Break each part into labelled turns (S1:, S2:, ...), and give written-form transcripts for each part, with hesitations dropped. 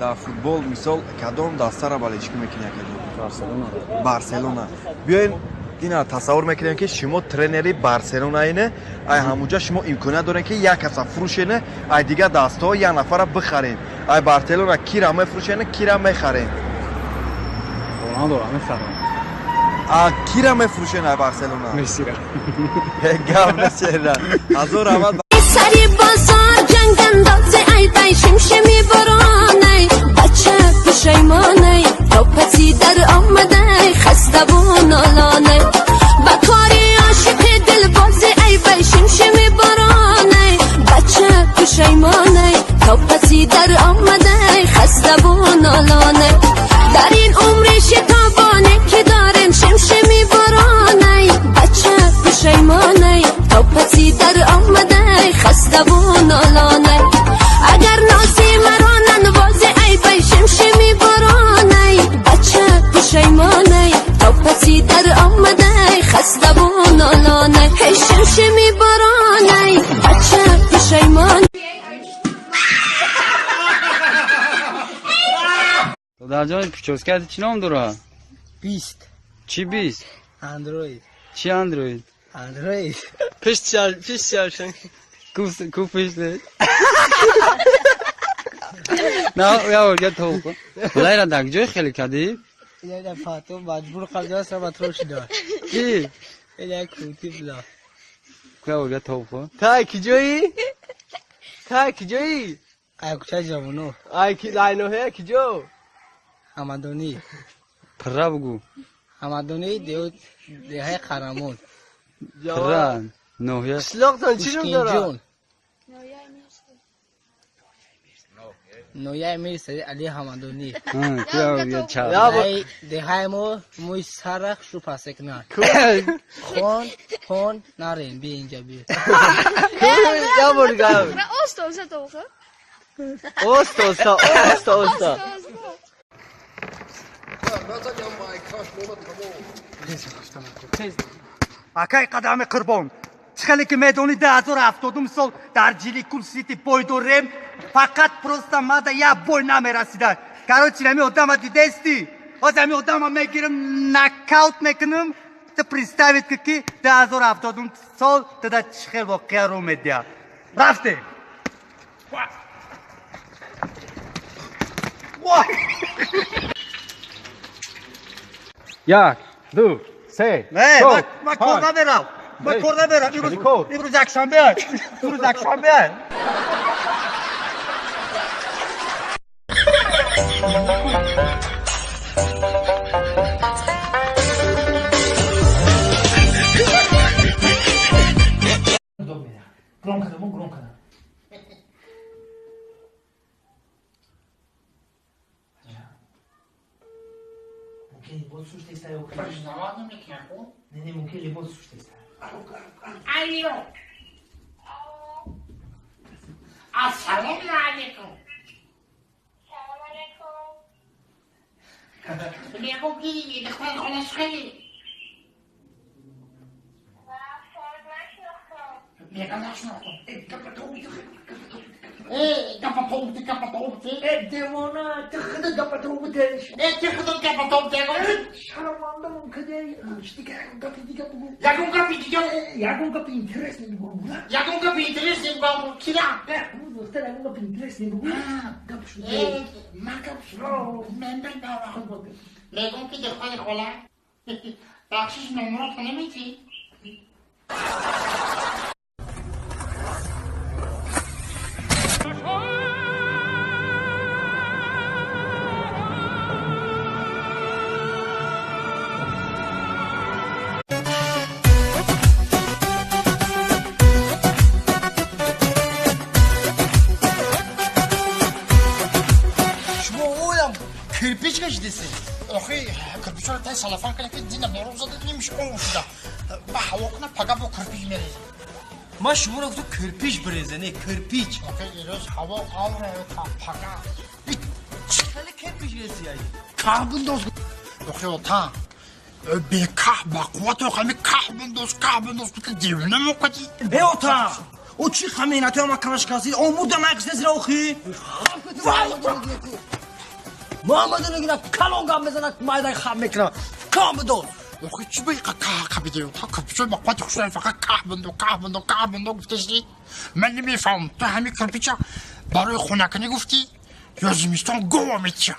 S1: Дар футбол мисол кадом дастара болельщикӣ мекунӣ, акаҷон?
S2: Барселона.
S1: Барселона. Биёен, ина тасаввур мекунем, ки шумо тренери Барселонаине. Ай ҳамуҷа шумо имконият дорем, ки як каса фурӯшене, ай дигар дастаҳо як нафара бихарен. Ай Барселона кира мефурӯшене, кира мехарен?
S2: Роналдоро мехарам.
S1: А кира мефурӯшен ай Барселона?
S2: Мессира.
S1: Гап несера, ҳазор раҳмат.
S3: Сари бозор ҷангандози, ай вай, шимшими боронай, бача пушаймонай, то паси дар омадай, хаставу нолонай, ба кори ошиқи дилбози, ай вай, шимшими боронай, бача пушаймонай, то паси дар омадай, хаставу нолонай, дар ин умри шитобоне ки дорем, шимшими боронай, бача пушаймонай, то паси дар омадай, хаставу нолонай, агар нози маро нанвози, ай вай, шимшими боронай, бача пушаймонай, то паси дар омадай, хаставу нолонай, эй шимшими боронай, бача пушаймон.
S2: Додарҷон, прическа чӣ ном дорад?
S4: 20.
S2: Чӣ 20?
S4: Андроид.
S2: Чӣ андроид?
S4: Андроид.
S5: Пеш чалшан.
S2: Ку пишт? На, я я то. Лайра дар ҷой хеле кардӣ?
S4: Ина фато маҷбур қабза сама трош дод.
S2: Ки?
S4: Ина крути бла.
S2: Ку я то.
S5: Тай киҷоӣ? Тай киҷоӣ?
S4: Ай куча ҷавоно.
S5: Ай ки лайно ҳе киҷо?
S4: Ҳамадонӣ.
S2: Пирра бугӯ.
S4: Ҳамадонӣ, деҳаи Қарамон.
S2: Пирра ноҳия.
S5: Қишлоқтон чӣ ном дорад?
S4: Пушкинҷон. Ноҳияи Мир Саид Али Ҳамадонӣ.
S2: Ку я ча.
S4: Деҳаи мо мӯи сара хушу пасекна. Хон, хон нарем, би инҷа би.
S5: Я бор гап.
S6: Оста, оста, оста.
S5: Оста, оста, оста, оста.
S7: Акай қадами қурбон, чӣ хеле ки медонӣ, 2070 сол дар Жиликул Сити бой дорем. Фақат просто мада як бой намерасида. Короче, ами одама дидести, ҳоз ами одама мегирам, нокаут мекунам. Ту представить ки 2070 сол туда чӣ хел воқеа рӯ медиҳад. Рафтем.
S2: Як, ду, се,
S7: Не,
S2: чор,
S7: ман кор
S2: панҷ.
S7: намерам, ман кор намерам имрӯз.
S2: Кор?
S7: Имрӯз якшанбе, имрӯз якшанбе.
S8: Гром кардам, гром кардам. Мумкин либос сушта иста ё не, не, мумкин либос сушта иста.
S9: Алло. Ассалому алейкум. Мегум ки духтари холаш хеле. Мега нашинохтам. Э, гапа ту гапа ту.
S8: Э, девона, ты худа гапа ту будеш.
S9: Э, ты худа гапа ту будеш.
S8: Шарманда, мумкин гапи дига бугу.
S9: Ягон гапи дига.
S8: Ягон гапи интересный бугу.
S9: Ягон гапи интересный бугу. Кира.
S8: Духтар, ягон гапи интересный бугу. Гап шуд.
S9: Э, ма гап шуд. Мен бавам. Мегум ки духтари хола. Бахшиш, номеротро наметӣ?
S5: Шумо оям кирпич кашидесед?
S9: Охи, кирпичро тай салафан кардем, ки дина борон зада, нимш об шуда. Ба ҳаво кунам, пага бо кирпич мерезем.
S5: Ман шуморо гуфтам, кирпич биреза, не кирпич.
S9: Охи, ирӯз ҳаво авре, пага.
S5: Чӣ хеле кирпич резӣ ай?
S9: Каҳ бундоз. Охи, ота. Бекаҳ ба қувват, охи, каҳ бундоз, каҳ бундоз, девона мокади.
S5: Э, ота! О чӣ хаминатоя ма камаш казид? Омурда майқисезира охи? Муҳаммад нагина калон гап мезанад, майдай хаб мекунад. Кам бидон.
S9: Охи чӣ ба иқа каҳ қабидаю? Та кирпичои бақуввати хушрай фақат каҳ бинду, каҳ бинду, каҳ бинду гуфташди. Ман намефаҳмам, ту ҳамин кирпича барои хонакунӣ гуфтӣ ё зимистон гова метиша?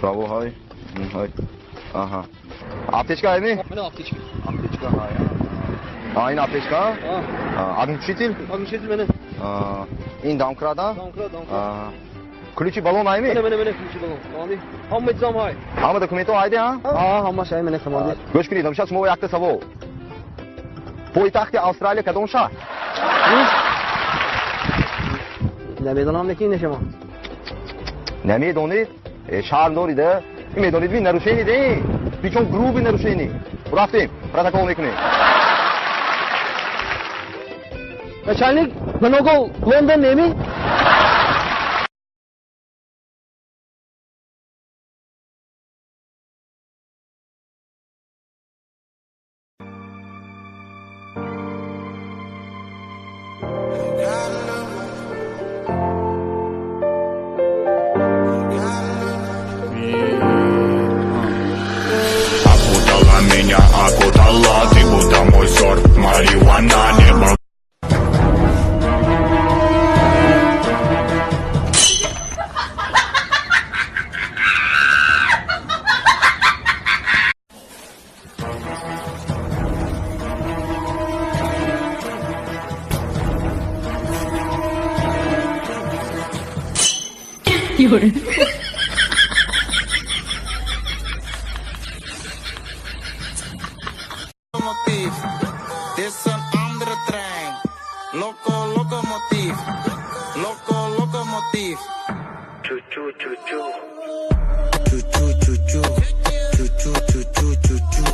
S1: Право ҳай, ҳай. Аҳа. Аптечка ҳайми?
S2: Мана аптечка.
S1: Аптечка ҳай. А, ин аптечка? Огнетушитель?
S2: Огнетушитель мана.
S1: Ин домкрат, а?
S2: Домкрат, домкрат.
S1: Ключи баллон ҳайми?
S2: Мана, мана, мана ключи баллон. Команди. Ҳама чизам ҳай.
S1: Ҳама документҳо ҳайди, а?
S2: А, ҳамаш ҳай, мана команди.
S1: Гӯш кунед, амша шумо якта савол. Пойтахти Австралия кадом шаҳр?
S2: Намедонам, лекин нешама.
S1: Намедонед? Шаҳр дорид, ин медонед, ви нарушение де, причём грубый нарушение. Рафтем, протокол мекунем.
S2: Начальник, много Лондон неми?
S6: Меня окутала, ты будто мой сорт, марихуана, небо.
S10: Locomotief, dit is een andere trein. Loco, locomotief, loco, locomotief. Chu chu chu chu. Chu chu chu chu. Chu chu chu chu chu chu.